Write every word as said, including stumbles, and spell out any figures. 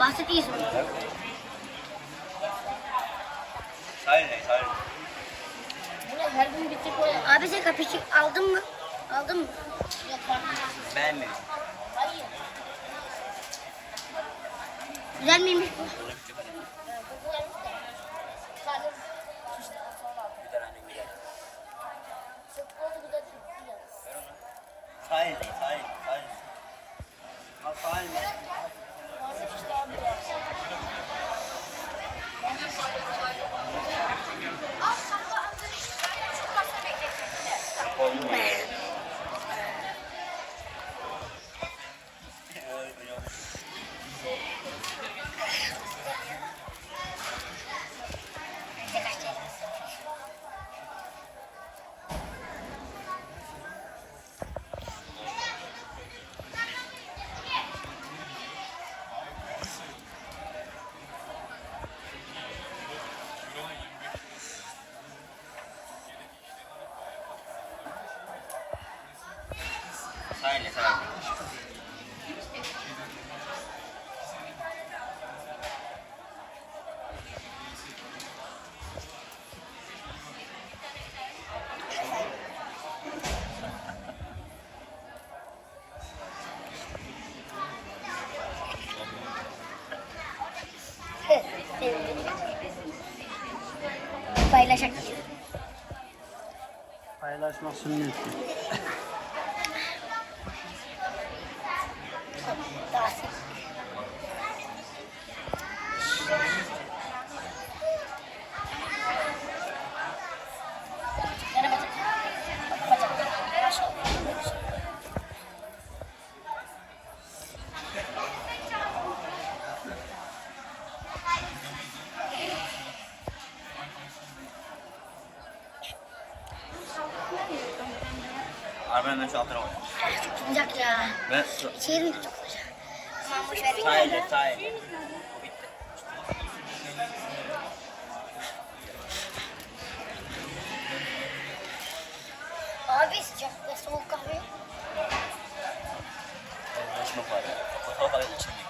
Nasıl diyorsun? Sayın, sayın. Abi sen kapıcı aldın mı? Aldın mı? Beğenmedim. Güzel miymiş bu? Güzel, anne, güzel. Sayın, sayın, sayın. Paylaşak. Paylaşmak sünnet. Abi, ben şu altına koyayım. Çok sıcak ya. Ben su- İçerim çok sıcak. Tamam, boş ver. Sahilde, sahilde. Abi, sıcak ve soğuk kahve. Açma fare. Kapalı içinde.